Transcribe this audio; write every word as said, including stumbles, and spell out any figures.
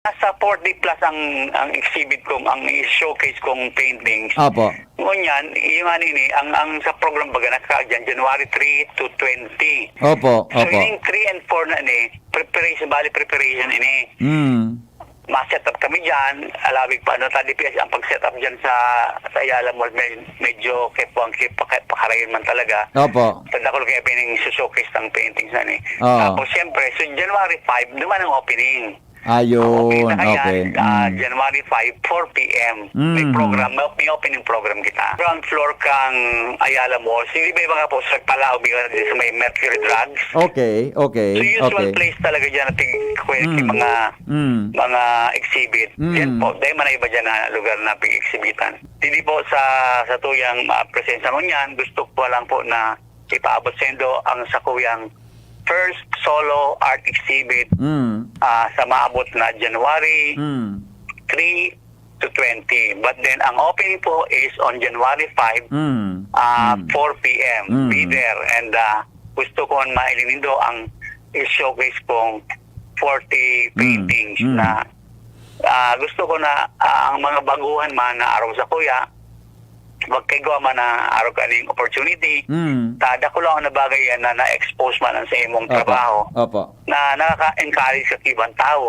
nasa forty plus ang, ang exhibit kong, ang showcase kong paintings. Opo. Ngunyan, yung ano ini, ang, ang sa program baga, nakakaagyan, January three to twenty. Opo, So, opo. Yung three and four na ni, preparation, bali preparation ini. Mm. Ma-set up kami dyan, alawig pa, ano, ta D P S ang pag-set up dyan sa, sa Ayala Mall, med- medyo kaya po ang kaya pakarayon man talaga. Opo. Tanda ko lang kaya pining showcase ng paintings na ni. Oo. Tapos, siyempre, so January five naman ang opening. Ayun, Ang opening na kaya, okay. ah, Mm. January five, four p.m. May Mm. program, may, may opening program kita. Ground floor kang Ayala Mall. Hindi ba iba nga po sa Palau, may, sa may Mercury Drugs? Okay, okay, So, usual okay. place talaga dyan na pig-, Mm. mga Mm. mga exhibit. Mm. Yan po, dahil man na iba dyan na lugar na pag-exhibitan. Hindi po sa, sa tuyang, ah, presensya ngunyan, gusto ko lang po na ipaabot sa indo ang sa kuyang first solo art exhibit Mm. ah, sa maabot na January Mm. three to twenty. But then, ang opening po is on January five, Mm. ah, Mm. four p.m. Mm. Be there. And ah, gusto ko mailinindo ang showcase kong forty Mm. paintings Mm. na ah, gusto ko na ah, ang mga baguhan man na araw sa kuya, magkaigwa man na araw kaning opportunity, Mm. ta dakula na bagay yan na na-expose man ang sa imong Opo. trabaho Opo. na nakaka-encourage sa ibang tao.